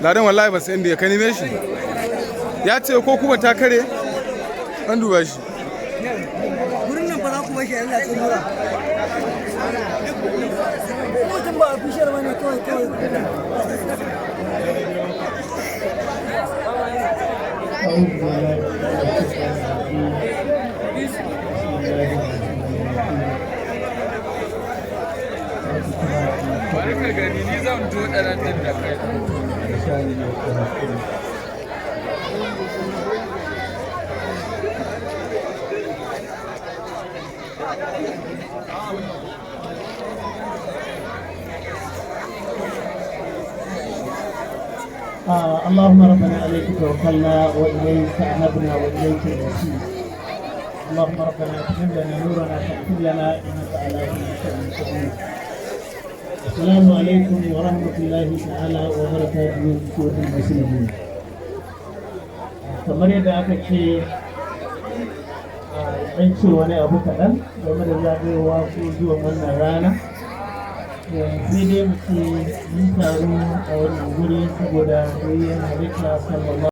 Ladan, wallahi ba sai inda ya ka neme shi. Ya ce ko kuma ta kare? An duba shi. Gurin nan fa za ku bashi Allah tsimura. Mutum ba official bane, kawai kawai. أعوذ بالله من الشيطان الرجيم. بسم الله الرحمن الرحيم. Bari ka gani, ni zan doɗa nan din da kai. اللهم ربنا عليك توكلنا وإليك أنبنا وإليك المصير. اللهم ربنا اتمم لنا نورنا فاغفر لنا إنك على كل شيء قدير. السلام عليكم ورحمة الله تعالى وبركاته. إخوة المسلمين، kamar yadda aka ce an ce wani abu kaɗan game da zagayowa ko zuwan wannan rana, sai dai mu ce mun taru a wannan guri saboda fiyayyen halitta sallallahu